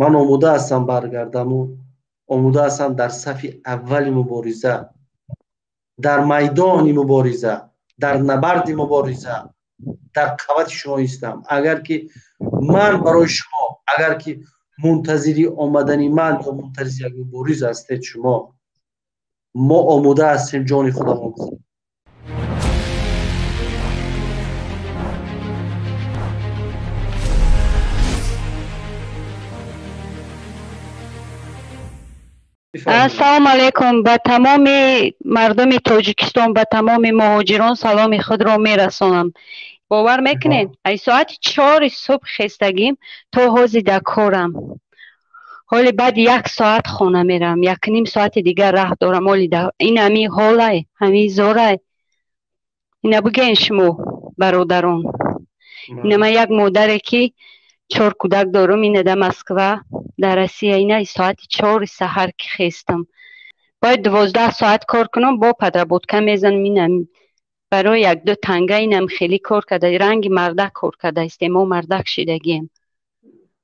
Ман омода ҳастам баргардаму омода ҳастам дар сафи аввали мубориза, дар майдони мубориза, дар набарди мубориза, дар қавати шумо истам. Агар ки ман барои шумо, агар ки мунтазири омадани ман ё мунтазири як мубориз ҳастед шумо, мо омода ҳастем ҷони худамон бизанем. Ассалому алайкум ба тамоми мардуми Тоҷикистон, ба тамоми муҳоҷирон саломи худро мерасонам. Бовар мекунед, ай соати 4 субҳ хестагим то ҳозир дар корам. Ҳоли баъд 1 соат хона мерам, 1.5 соати дигар раҳ дорам. Ҳоли ин ҳамин ҳолай, ҳамин зорай. Ина бигӯен шумо бародарон. Ина ман як модаре ки 4 кӯдак дорам, ина дар Москва, дар Россия, ина соати 4 саҳар ки хестам. Бояд 12 соат кор кунам, бо подработка мезанам. Ина барои 1-2 танга инам хеле кор карда, ранги мардак кор карда истем, мо мардак шидагием.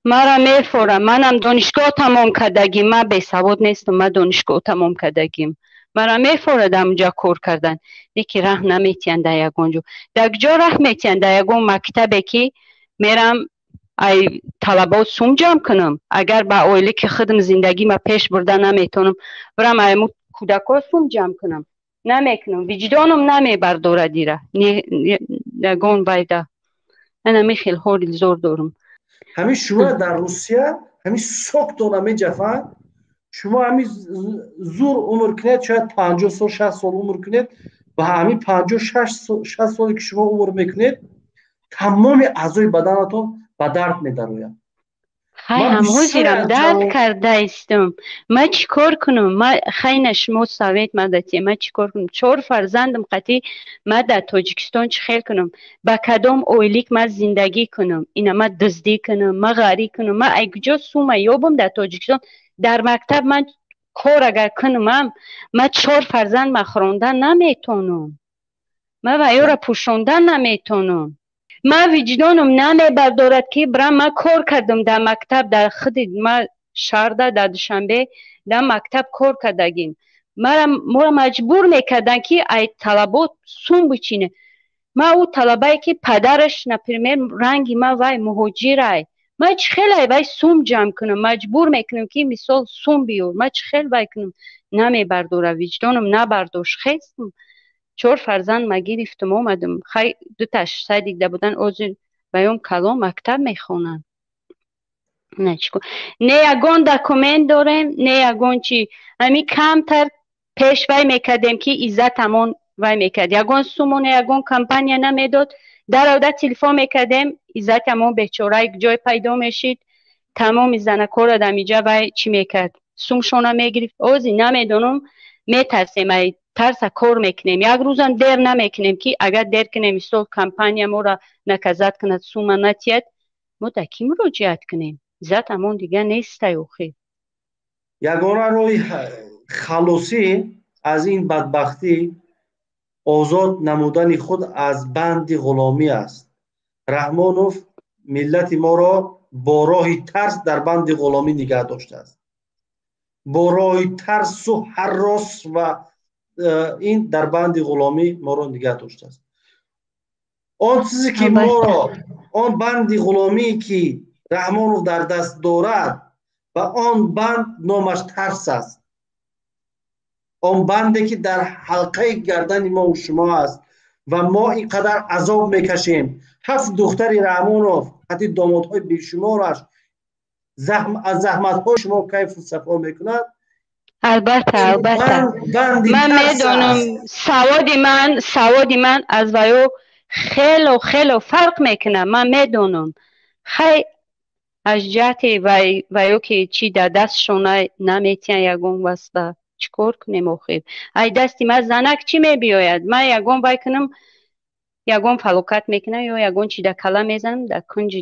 Мара мефорам, манам донишгоҳ тамом кардагим, ман бесавод нестам, ман донишгоҳ тамом кардагим. Мара мефорад ҳамунҷа кор кардан, лекин раҳ наметиҳанд дар ягон ҷо. Дар куҷо раҳ метиҳанд? Дар ягон мактабе ки мерам ай талабот сум ҷамъ кунам. Агар ба оиле ки худам зиндагима пеш бурда наметавонам, бирам айму кӯдакҳо сум ҷамъ кунам. Намекунам, виҷдоном намебардорад ира. Ягон вайда. Ман ҳамин хел ҳоли зор дорам. Ҳамин шумо дар Русия ҳамин соктона меҷафанд, шумо ҳамин зур умр кунед, шояд 50 сол, 60 сол умр кунед, ва ҳамин 50, 60 соле ки шумо умр мекунед, тамоми аъзои баданатон ба дард медарояд. Хай, ҳамҳозирам дард карда истам. Ман чӣ кор кунам? Ман хайна шумо совет мадатия, ман чӣ кор кунам? 4 фарзандам қатӣ ман дар Тоҷикистон чӣ хел кунам? Ба кадом ойлик ман зиндагӣ кунам? Ина ман дуздӣ кунам, ман ғарӣ кунам, ман ай куҷо сума ёбам дар Тоҷикистон? Дар мактаб ман кор агар кунамам, ман 4 фарзанд ман хӯрондан наметонам. Ман ваёра пӯшондан наметонам. Ман виҷдоном намебардорад ки бирам. Ман кор кардам дар мактаб, дар худи ман шаҳрда, дар Душанбе дар мактаб кор кардагим. Моро маҷбур мекарданд ки ай талабот сум бичине. Ман ӯ талабае ки падараш, например, ранги ман вай муҳоҷирай, ман чӣ хел ай вай сум ҷамъ кунам? Маҷбур мекунам ки мисол сум биёр. Ман чӣ хел вай кунам? Намебардора, виҷдоном набардошт. Хестам, 4 фарзанд ма гирифтам, омадам. Хай, дуташ садикда будан, озир баём калон мактаб мехонанд. Не ягон документ дорем, не ягон чи. Ҳамин камтар пеш вай мекардем ки иззатамон вай мекард. Ягон суму не ягон компания намедод. Дар авда телефон мекардем, иззатамон бечора ҷой пайдо мешид. Тамоми занакора дамиҷа вай чӣ мекард? Сумшона мегирифт. Ози намедонам, метарсем, ай тарса кор мекунем. Як рӯзам дер намекунем ки агар дер кунем, мисол компания моро наказат кунад, сума натиҳад, мо дар кӣ муроҷиат кунем? Иззатамон дигар нестай охир. Ягона роҳи халосӣ аз ин бадбахтӣ озод намудани худ аз банди ғуломӣ аст. Раҳмонов миллати моро бо роҳи тарс дар банди ғуломӣ нигаҳ доштааст. Бо роҳи тарсу ҳаррос ва ин дар банди ғуломӣ моро нигаҳ доштааст. Он чизе ки моро, он банди ғуломӣ ки Раҳмонов дар даст дорад, ва он банд номаш тарс аст. Он банде ки дар ҳалқаи гардани мо ва шумо аст ва мо ин қадар азоб мекашем. 7 духтари Раҳмонов, ҳатто домодҳои бешумораш аз заҳматҳои шумо кайфу сафо мекунад. Албатта, албатта. Ман медонам, саводи ман аз ваё хело хело фарқ мекунад. Ман медонам. Хай, аз ҷиҳати ваё ки чӣ дар дастшон наметиҳанд ягон васта. Чӣ кор кунем охир? Ай дасти ман занак чӣ мебиёяд? Ман ягон вай кунам, ягон фалокат мекунам ё ягон чи дар кала мезанам, дар кунҷи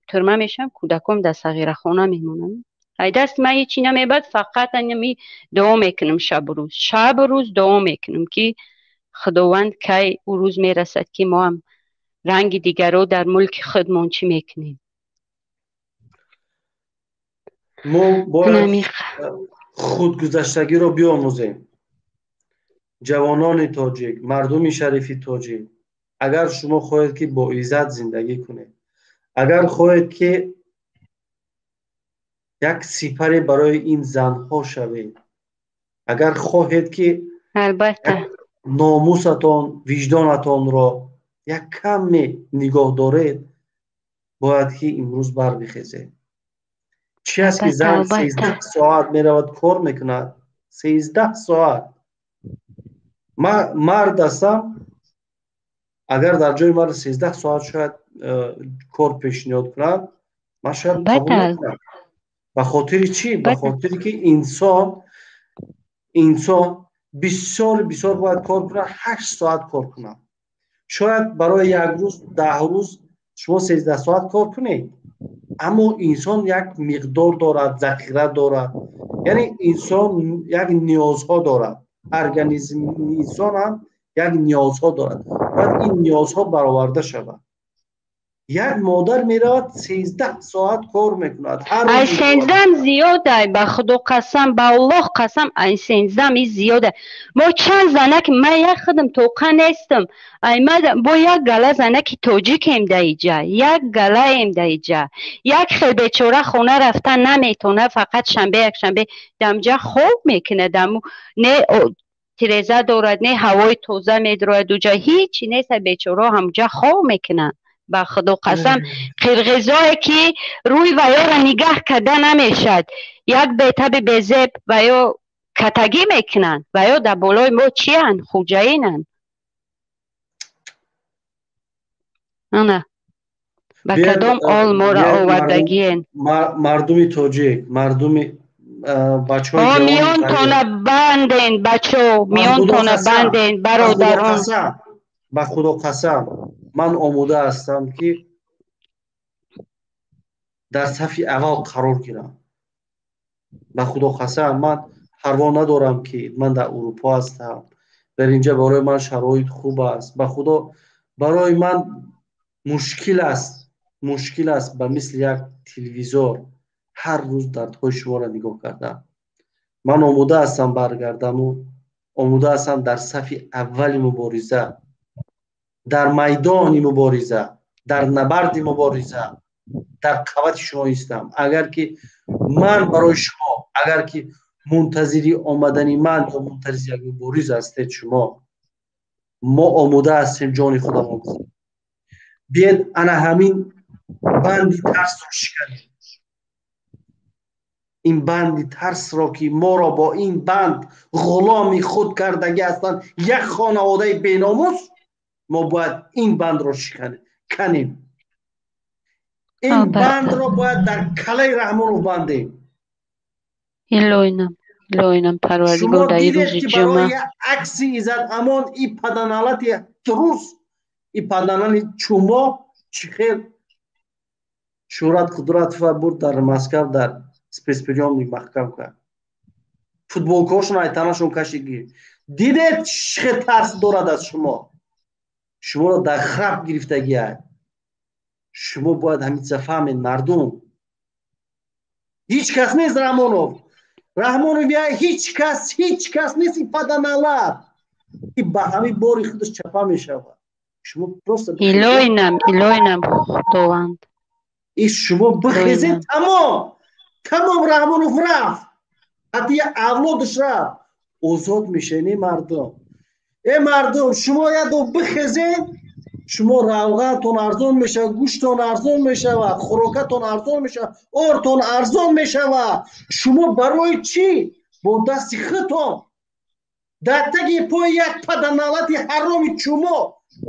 тюрма мешавам, кӯдаком дар сағирахона мемонанд. Ай дасти ман ҳеҷ чи намебад, фақат ами дуо мекунам шабу рӯз. Шабу рӯз дуо мекунам ки Худованд кай ӯ рӯз мерасад ки мо ҳам ранги дигаро дар мулки худмон чӣ мекунем. Мо бояд худгузаштагиро биомӯзем. Ҷавонони тоҷик, мардуми шарифи тоҷик, агар шумо хоҳед, ки бо иззат зиндагӣ кунед, агар хоҳед, ки як сипаре барои ин занҳо шавед, агар хоҳед, ки албатта номусатон, виҷдонатонро як каме нигоҳ доред, бояд ки имрӯз барбихезед. Чи аст, ки зан 13 соат меравад, кор мекунад? 13 соат. Мард ҳастам, агар дар ҷои мард 13 соат шояд кор пешниҳод кунад, ман шояд қабул накунам. Ба хотири чӣ? Ба хотире ки инсон бисёр бисёр бояд кор кунад, 8 соат кор кунад. Шояд барои як рӯз, 10 рӯз шумо 13 соат кор кунед, аммо инсон як миқдор дорад, захира дорад, яъне инсон як ниёзҳо дорад, организми инсон ҳам як ниёзҳо дорад, бояд ин ниёзҳо бароварда шавад. Як модар меравад, 13 соат кор мекунад. Ай сенздаҳам зиёдай, ба Худо қасам, ба Аллоҳ қасам, ай сенздаҳам и зиёда. Мо чанд занак, ман як худам тоқа нестам, ай ма бо як гала занаки тоҷикем да иҷа, як галаем да иҷа. Як хел бечора хона рафта наметона, фақат шанбе, якшанбе дамҷа хоб мекунад. Даму не тиреза дорад, не ҳавои тоза медрояд, уҷа ҳичи нест, бечорао ҳамҷа хоб мекунанд. Ба Худо қасам, қирғизое ки рӯи ваёра нигаҳ карда намешад, як бетаби безеб ваё катагӣ мекунанд, ваё дар болои мо чиянд? Хуҷаинанд. Ана ба кадом ол моро овардагиен? Мардуми тоҷик, мардуми бачаҳои миёнтона банден, бачо, миёнтона банден, бародарон. Ба Худо қасам, ман омода ҳастам, ки дар сафи аввал қарор гирам. Ба Худо қасам, ман парво надорам, ки ман дар Урупо ҳастам, дар инҷа барои ман шароит хуб аст. Ба Худо, барои ман мушкил аст, мушкил аст ба мисли як телевизор ҳар рӯз дардҳои шуморо нигоҳ кардан. Ман омода ҳастам баргардаму омода ҳастам дар сафи аввали мубориза, дар майдони мубориза, дар набарди мубориза дар қабати шумо истам. Агар ки ман барои шумо, агар ки мунтазири омадани ман ё мунтазири як мубориз ҳастед шумо, мо омода ҳастем ҷони худамон. Биед, ана ҳамин банди тарсро шиканем, ин банди тарсро, ки моро бо ин банд ғуломи худ кардагӣ ҳастанд, як хонаводаи беномус. Мо бояд ин бандро шиканем, ин бандро бояд дар калаи Раҳмонов бандем. Илоинам, илоинам, Парвардигор, дар ин рӯзи ҷумъа. Барои акси Иззат Амон и паданалати трус, и паданалати чумо чӣ хел Шӯҳрат Қудратова бурд, дар Москав дар спецприёмник маҳкам кард, футболкаҳошон айтанашон кашид, гирифт. Дидед, чӣ хел тарс дорад аз шумо? Шуморо дар храп гирифтагиай. Шумо бояд ҳамин чиза фаҳмед, мардум. Ҳеҷ кас нест Раҳмонов. Раҳмонов я ҳеҷ кас, ҳеҷ кас нест. И паданалат и ба ҳамин бори худаш чапа мешавад. Шумо просто Илоинам, илоинам, Худованд. И шумо бихезед, тамом, тамом. Раҳмонов рафт, ҳатто я авлодаш рафт, озод мешавед. Мардум, э мардум, шумо ядо бихезед, шумо равғантон арзон мешавад, гӯштон арзон мешавад, хӯрокатон арзон мешавад, ортон арзон мешавад. Шумо барои чӣ бо дасти худтон дар таги пои як паданалати ҳароми чумо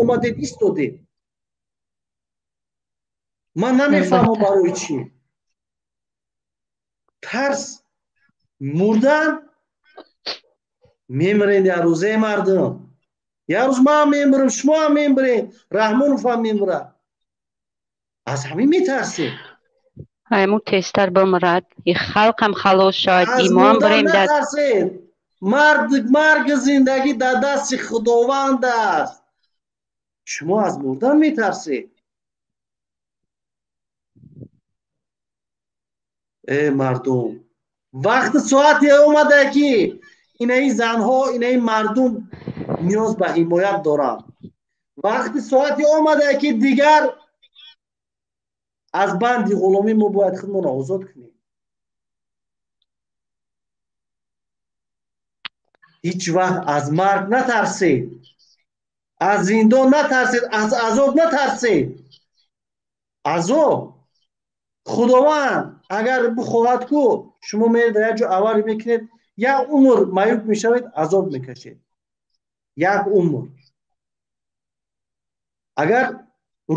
омадед, истодед? Ман намефаҳмам, барои чӣ тарс мурдан. Мемиред як рӯз, э мардум, як рӯз ман мемирам, шумо ҳам мемиред, Раҳмонов ҳам мемирад. Аз ҳамин метарсед. Айму тезтар бимирад, и халқам халос шавад, имон бирем дар Натарсед. Марг, зиндагӣ дар дасти Худованд аст. Шумо аз мурдан метарсед. Э мардум, вақти соате омада, ки инаи занҳо, инаи мардум ниёз ба ҳимоят доранд. Вақти соате омада, ки дигар аз банди ғуломӣ мо бояд худмонро озод кунем. Ҳеҷ вақт аз марг натарсед, аз зиндон натарсед, аз азоб натарсед. Азоб Худованд агар бихоҳад ку, шумо меред дар як ҷо аварӣ мекунед, як умр маъюб мешавед, азоб мекашед як умр. Агар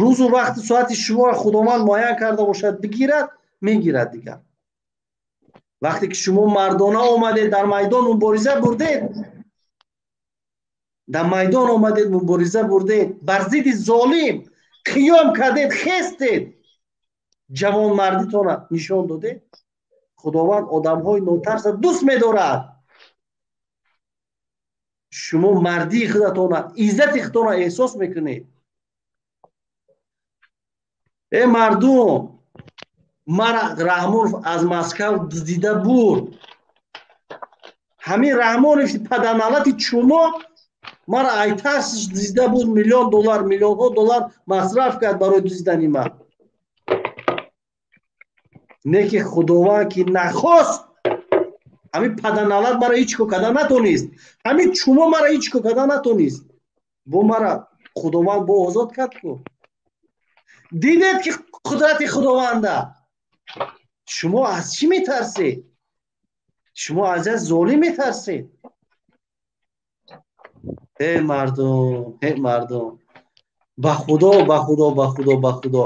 рӯзу вақти соати шуморо Худованд муайян карда бошад, бигирад, мегирад дигар. Вақте ки шумо мардона омадед, дар майдон мубориза бурдед, дар майдон омадед, мубориза бурдед, бар зидди золим қиём кардед, хестед, ҷавонмардитона нишон додед, Худованд одамҳои нотарса дӯст медорад. Шумо мардии худатона, иззати худтона эҳсос мекунед. Э мардум, мара Раҳмонов аз Москав дуздида бурд. Ҳамин Раҳмонов паданалати чумо мара айтарсиш дуздида буд, миллион доллар, миллионҳо доллар масраф кард барои дуздидани ман. Не ки Худованд ки нахост, ҳамин паданалат мара ҳеҷ кор карда натонист, ҳамин чумо мара ҳеҷ кор карда натонист, бо мара Худованд бо озод кард ку. Дидед ки қудрати Худованда. Шумо аз чӣ метарсед? Шумо аз як золим метарсед? Э мардум, э мардум, ба Худо, ба Худо, ба Худо, ба Худо,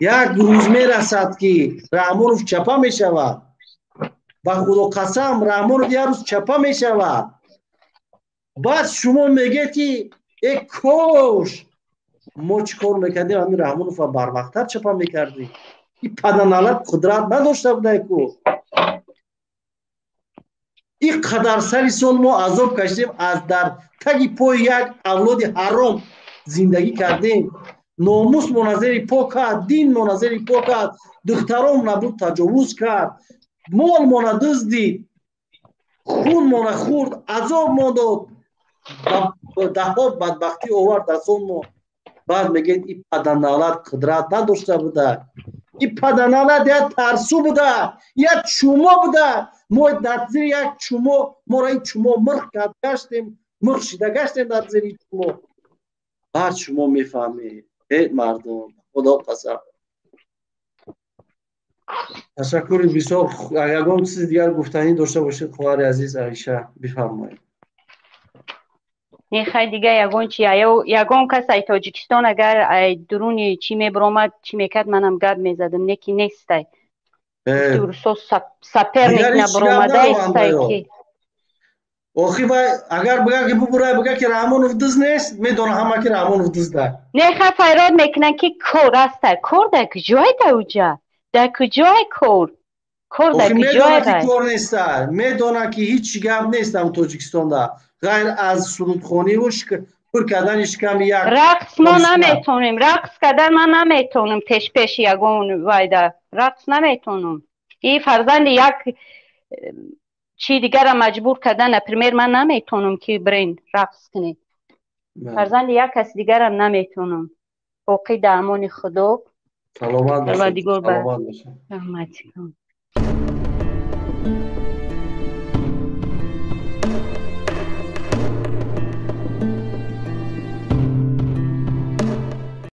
як рӯз мерасад, ки Раҳмонов чапа мешавад. Ба Худо қасам, Раҳмонов як рӯз чапа мешавад. Баъд шумо мегӯед, ки э кош мо чӣ кор мекардем, ҳамин Раҳмонова барвақттар чапа мекардем. И паданалат қудрат надошта будай ку. Ин қадар сари сол мо азоб кашидем, аз дар таги пои як авлоди ҳаром зиндагӣ кардем, номус мона зери по кард, дин мона зери по кард, духтарон набуд таҷовуз кард, мол мона дуздид, хун мона хӯрд, азоб мо дод, даҳҳо бадбахтӣ овард дасон мо. Баъд мегӯед, и паданалат қудрат надошта буда, и паданалат як тарсу буда, як чумо буда. Мо дар зери як чумо, моро ин чумо мирх кард, гаштем, мирх шида гаштем дар зери чумо. Баъд шумо мефаҳмед. Э мардум, Худо қасам. Ташаккури бисёр. Ягон чизи дигар гуфтанӣ дошта бошед, хоҳари азиз Аиша, бифармоед. Не, хай, дига ягон чи, ягон кас ай Тоҷикистон агар ай дуруни чӣ мебиромад, чӣ мекард, манам гап мезадам, не ки нестай. Русо соперник набиромадаистай ки. Охи вай агар бигӯяд, ки бубурай, бигӯяд, ки Раҳмонов дуз нест, медона ҳама, ки Раҳмонов дузда. Не, хай, файрод мекунанд, ки кор аста. Кор дар куҷое? Дар уҷа дар куҷое кор? Кор дар куҷое? Ки кор неста, медона, ки ҳеҷ гап нест ам Тоҷикистонда, ғайр аз сурудхониву пур кардани шиками як. Рақс мо наметонем, рақс кардан ман наметонам, пешпеши ягон вайда рақс наметонам. И фарзанди як чи дигара маҷбур кардан, например, ман наметонам, ки брен рақс кунед. Фарзанди як кас дигарам наметонам. Боқӣ дар амони Худо. Саломат бошед.